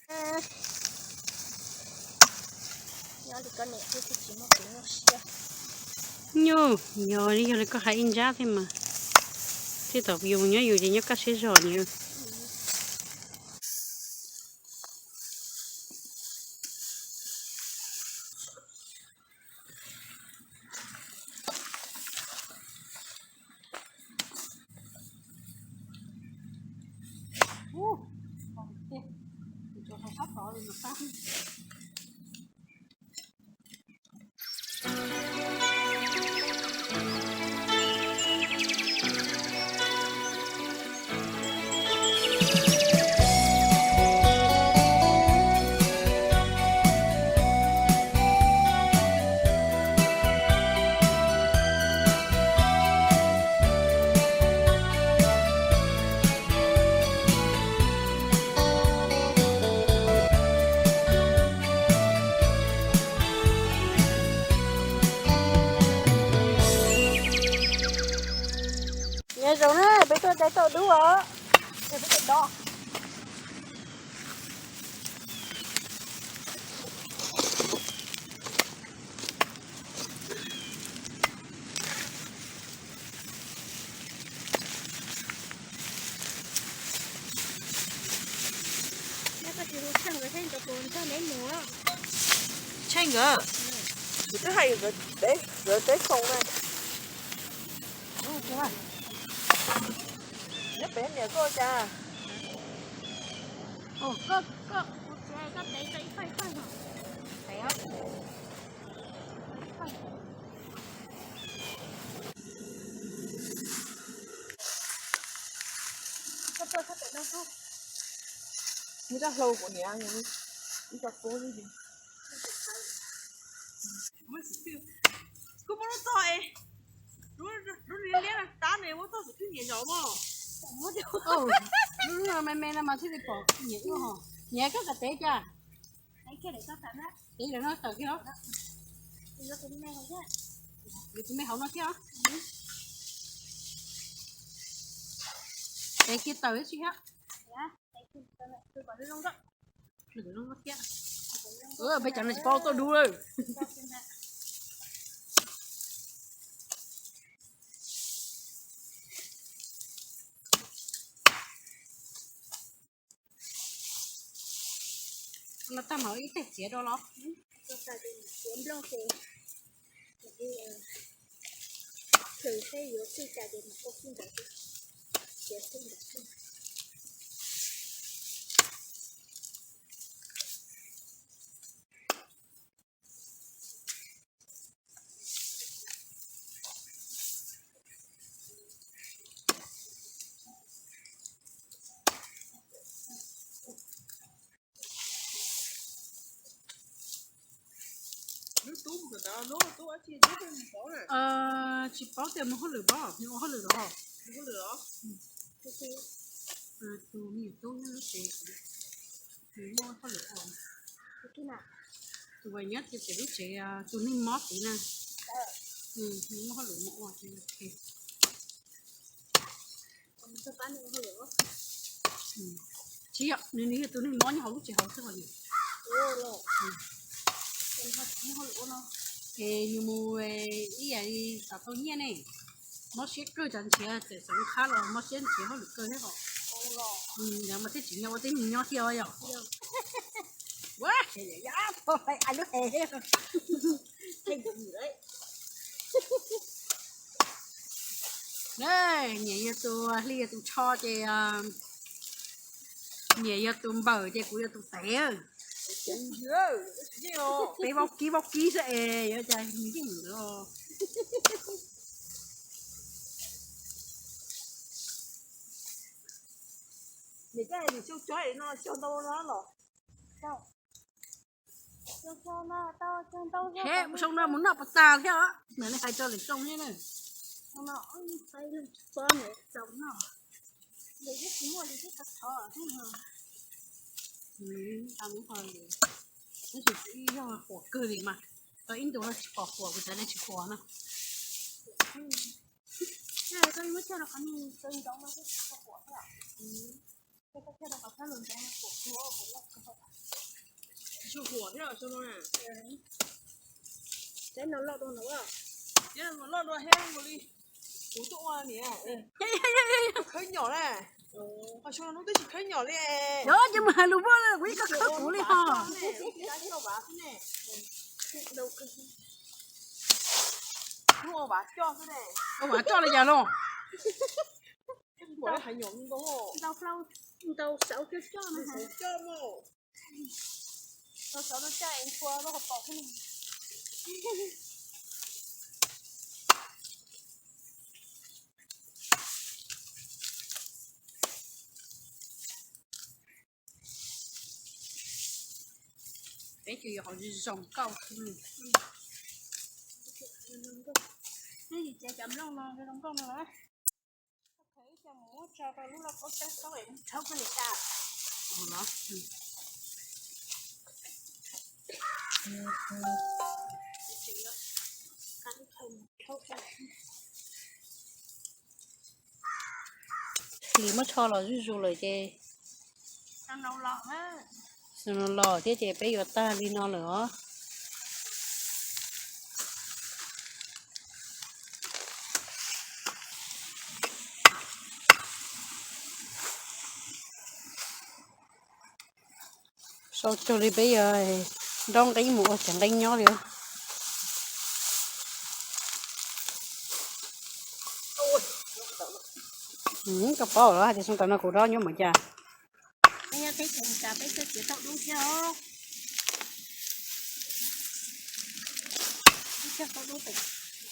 Nyob li koj niam thiab twb tsis muaj kev nyuaj siab. Nyuj, yog li yog li koj hais ib ntsab thiab mas, thiaj tau yus nyob yus ces nyob kaj siab zog ni. Nyob zoo na, peb tuaj dai tauj dub os. Peb tuaj dai. Tsheej nkawd, kuv twb hais nkawd teb foom na. Nyob pem niam koj cas? Nws raj hlau kuv niam, ib co kub li. Kuv muab lub txog es, lub liab liab tab nws muab txog tus twg nyiam zaum mog. Lub me me no mas thiaj li pom nyiam ib ho. Nyiam koj kav tev cas? Tev lawm no tawm kiag los. Yus tus me hauv no thiab. Tev kiag tawm tsis thiab. Peb cov no tsis paub tauj dub lawm. No tag mam ib teg txiav rau los. Tsis paub tias mus hauj lwm pab, nws ua hauj lwm los. Tus me nyuam tub nyob lub tsev, nws muaj hauj lwm ua. Tus uas nyob tim lub tsev, tus neeg mob tid na, nws muaj hauj lwm mus ua. Tsis yog, nws yog tus neeg mob nyob hauv lub tsev hauv xwb os. Es nws mus ib yam li xav tau nyiaj ne, mob siab kawg, tsam nrhiav txawm xav ua qhab los mob siab nrhiav hauj lwm kawg thiab os. Yog mas thiaj tsim nyog ua tib neeg nyob thiab os yom. Ua, lub he. Nyiam yog tus hli yog tus tsho ces, nyiam yog tus npawm ces kuv yog tus tev. Peb vaub kib vaub kib xwb es yuav cas nws yeej ntawd. Niam, koj hais nws xyoo tsob no xyoo ntau no los? He, xyoo no mus noj pas tas thiab os, niam li hais rau lwm xyoo thiab na. Tab sis kuv yog huam kawg li mas, tau ib ntus no tsis pom huam, kuv xav tias tsis huam no. Tsis tshua huam thiab os, no na. Teb no loj dua no. Teb no loj dua thiab mus li. Kuv tuaj ua niam. Khawb nyom na. Ho xyoo no hnub twb tsis khawb nyom li. Yog ces mus hais lus muaj kuv ib co khawb kuv li ho. Hnub ua vav coj xwb ne. Ua vav coj li cas los? Ntau, ntau xauv coj coj no. Xauv coj no. Xauv xauv no coj es nthua lub hauv paus xwb. Peb ces yuav qhov zoo zoo nkauj xwb. Neb ces cov nplooj no zoo nkauj no lawm. Ib co mus muab tso rau lub lauj kaub tsaub tsaub es tsaub koj niam tas. Hlis muab tsho los zuj zus lawm ces, xyoo no los thiab ces peb yuav tag li no lawm os. Sau cuag li peb yuav nrau nqeeb mus ua tsev nqeeb nyob li. Koj paub lawm hais tias xyoo tas no kuv dob nyob mus cas. Peb nyob teb chaws Amelikas peb txawj txiav tauj dub thiab os. Ib txoj tauj dub pem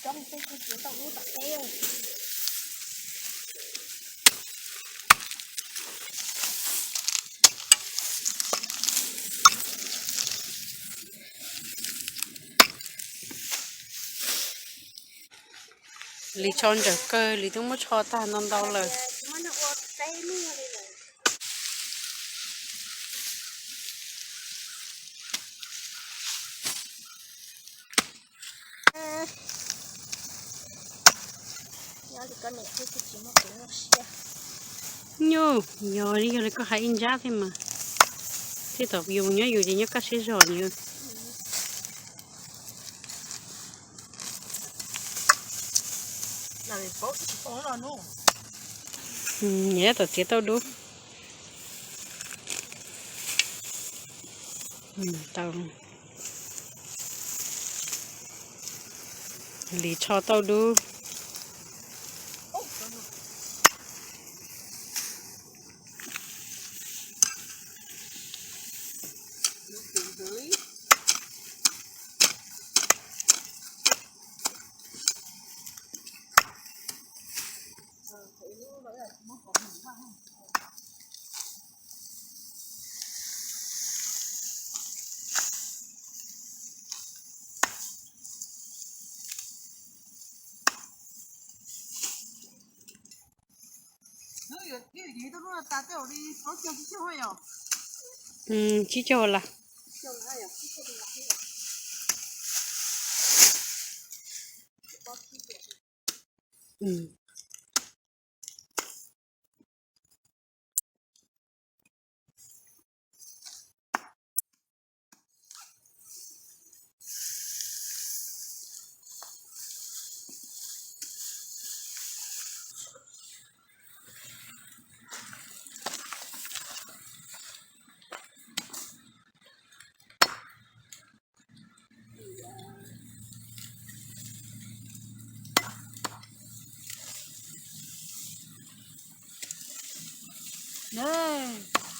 roob, peb txawj txiav tauj dub tom teb. Lis tsho ntsaws kawg, Lis twb muab tsho tag ntau ntau lawm. Nyuj, yog li, yog li koj hais ib ntsab thiab mas. Thiab tom yus nyob yus ces nyob kaj siab zog ni. Nyiam tom txiav tauj dub. Tau. Lis tsho tauj dub. Tsib caug las.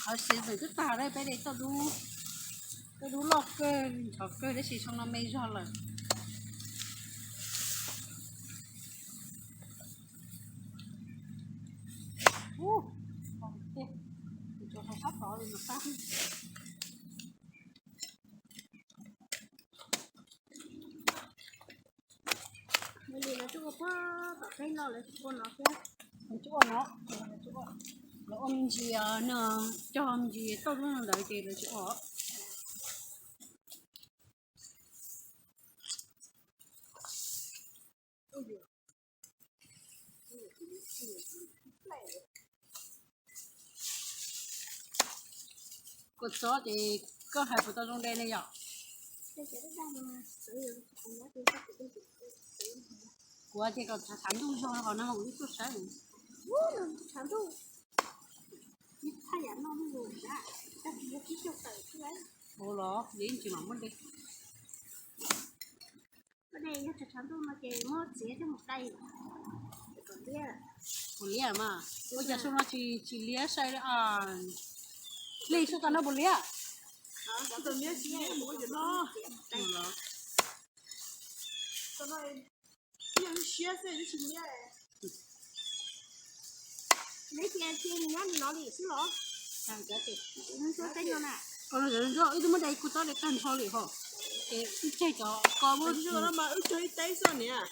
Qhov season twb tag lawm, peb de tauj dub, tauj dub loj kawg, ntxhov kawg tab sis xyoo no me zog lawm. Lawv tsuas ua puag tom teb no, lawv tsis ua no thiab. Lawv tsis ua no, lawv ua me ntsis no, cog me ntsis tauj dub no ntawd ces lawv tsis ua. Kua txob ces koj hais puas tau zoo de ne yom? Kuv tias kom tshav ntuj zog no qhov no mas kuv twb tuaj saib. Ua los, yeej tsis mam muab de. Puas liab mas, ua cas xyoo no tsis liab sai li. Hli xyoo tas no puas liab? Ib tug muab de kuv txob de tag nrho li ho, ces wb tseg cov ko muab. Wb tseg ib teb xwb niam.